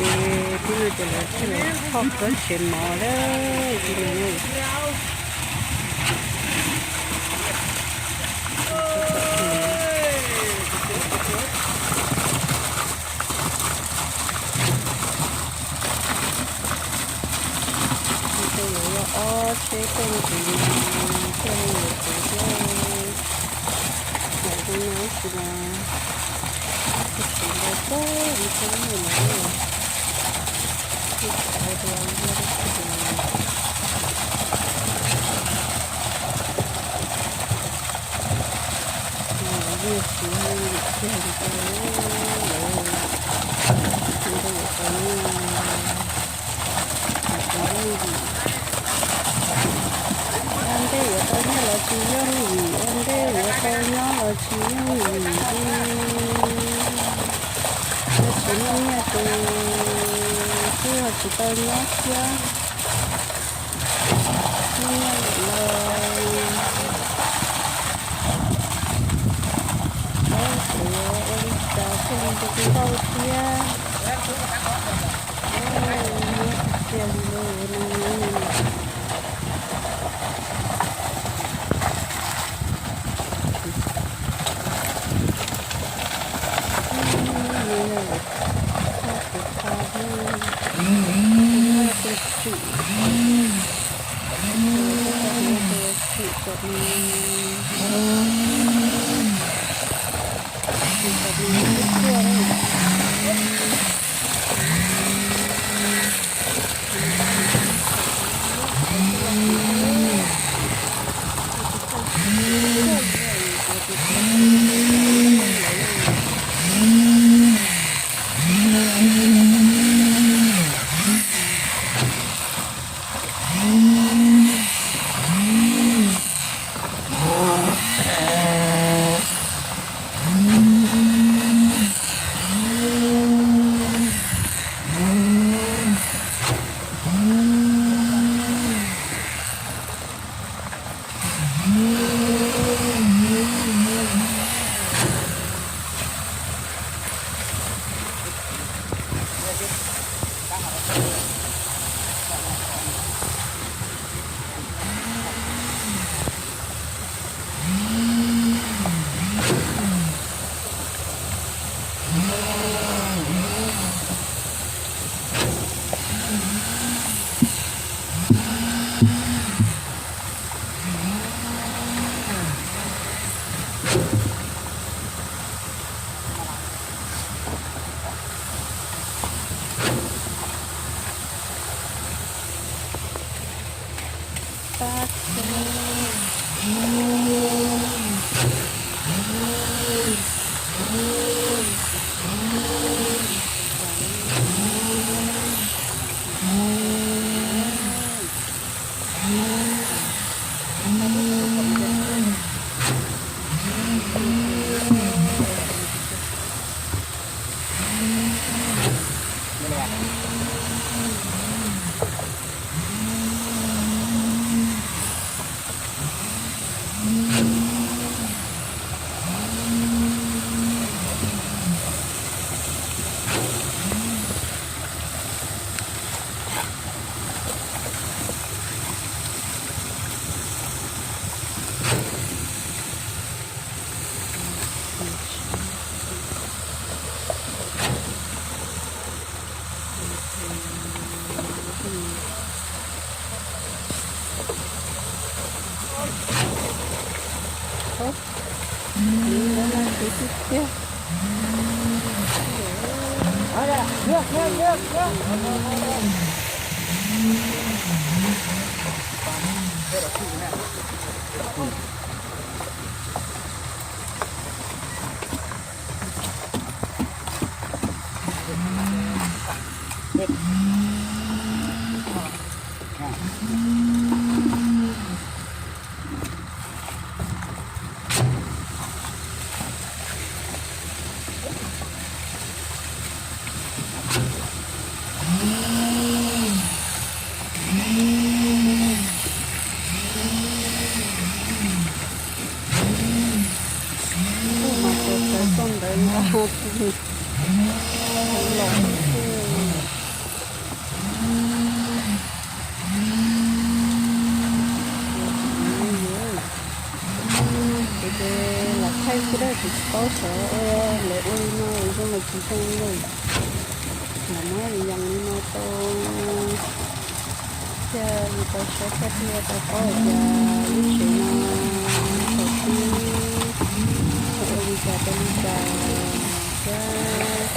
Tib no ces lawv thiaj li phoj kab tsev mov lawm tib no. Tej yuav yog ob tsheb tej ntxiv no thiaj li yuav txog thiab. Lawm zoo no ib tsis los ib tsis ntau kawg li thiab no. Ib tsis tau tua ib tus. Yeej tsis yooj yim kiag li tau lawm. Ua ntej yuav tau nyob, ua ntej yuav tau nyob, ua ntej yuav tau nyob los tsis yooj yim, ua ntej yuav tau nyob los tsis yooj yim li. Yog tsis muaj nyiaj ces twb ho tsis tau nyob thiab. Muaj nyiaj lawm los txhob xav ua li cas thiaj li zoo nkauj thiab. Nyob tiag tiag li no. Kuj mas txog ntawd no, los xwb. Sawv ua lawv ua li no zoo los tsis zoo li. Lam muab yus yees li no tau thiaj li tau saib thiab thiaj tau paub hais tias lub tsev no thaum twg ua li cas rau li cas thiab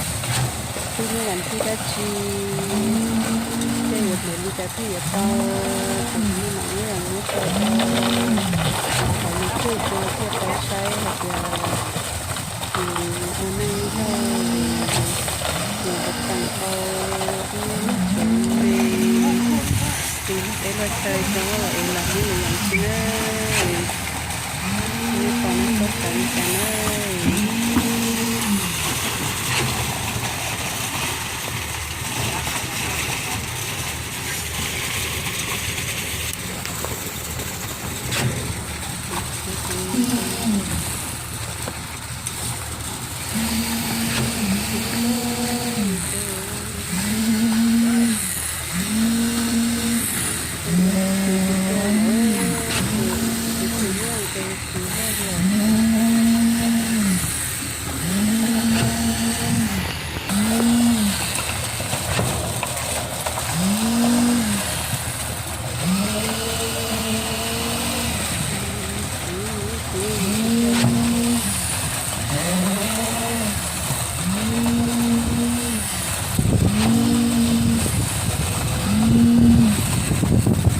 twb muaj yam thib dab tsi, thiab yuav hliv li cas thiaj yuav tau, ces kuv mam li muab tso rau qhov YouTube no thiaj tau saib hais tias ua neej nyob, mus ua tau ib lub tsev me me, ces luag teb luag chaw coob los es lam muab yus yees tsis na, nej pom nej txoj xav li cas na.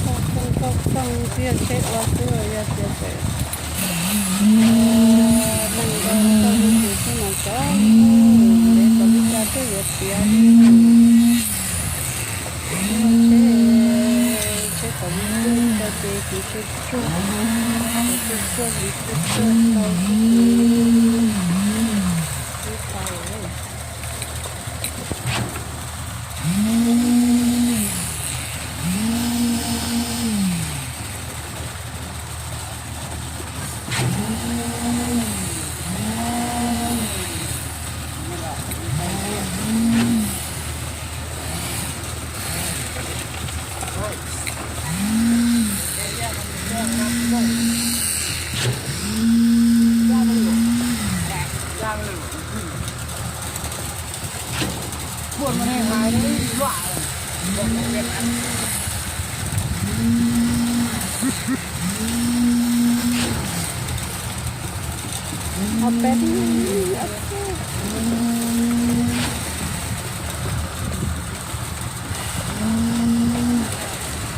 Tau tau tau tau, tsis yog tsheb ua xwb, yog tias tseem neeg nkaus tau mus xwb mas txhob ntev kom li cas thiaj yuav tiav li. Tsheb, tsheb kom li tsuag tau ces kuv tsuag tsuag, kuv tsuag tsuag li tsuag tsuag tau xwb ces twb tau.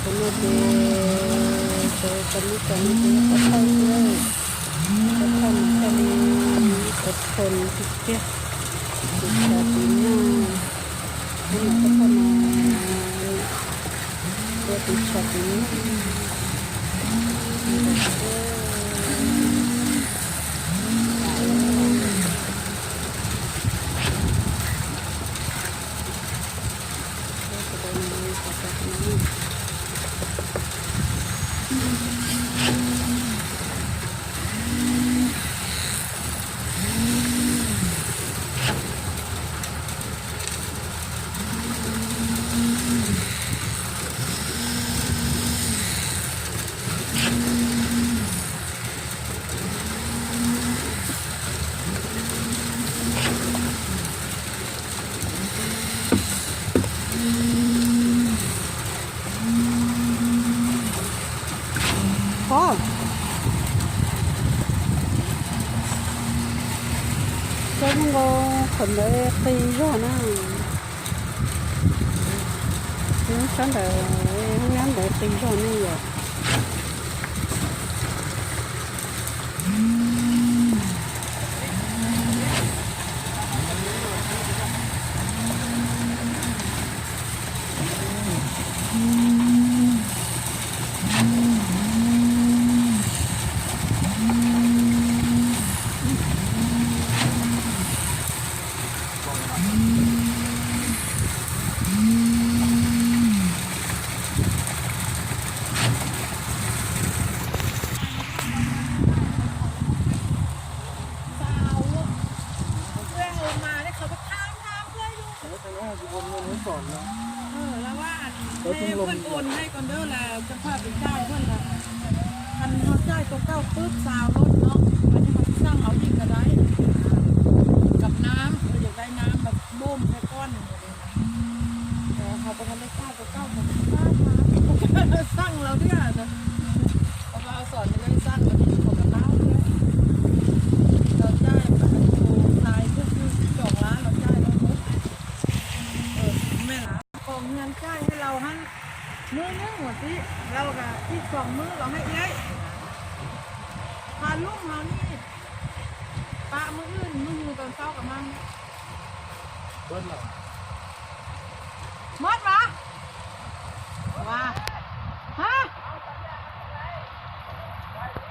Tus no ces sawv tau lub tsev no ces pov thawj xwb, pov thawj mas thiaj li pov thawj tiag tiag, tus tshav tus nag, tus no pov thawj mas ua tus tshav tus nag. Ov, txawb zoo nkaus qhov ntawd qis zog na. Lub sab ntawd, lub nyab ntawd qis zog ne yom. Ntawd ces ntawd ces kuv caij tau kauj pwb xaus lawm no, mas nej ho tsis txawj hauv yeej tau dai. Nam, yog dai nam mas bom rau koj. Ho puas tau lawv txaj rau koj, puas tau txaj mas puas tau lawv xaj los thiab. Ho xom lawv xaj los thiab, puas tau tau thiab. Los caij mas tus xais twb twb tsoom lab los caij los. Meej, koom nyias caij hais laus hab, mwb nyob mus txiv, laus ib tsoom mwb los hab ib, pha lub hov ni, pab mwb wb, mwb yug tau ntau kas mas. Mob mas, ua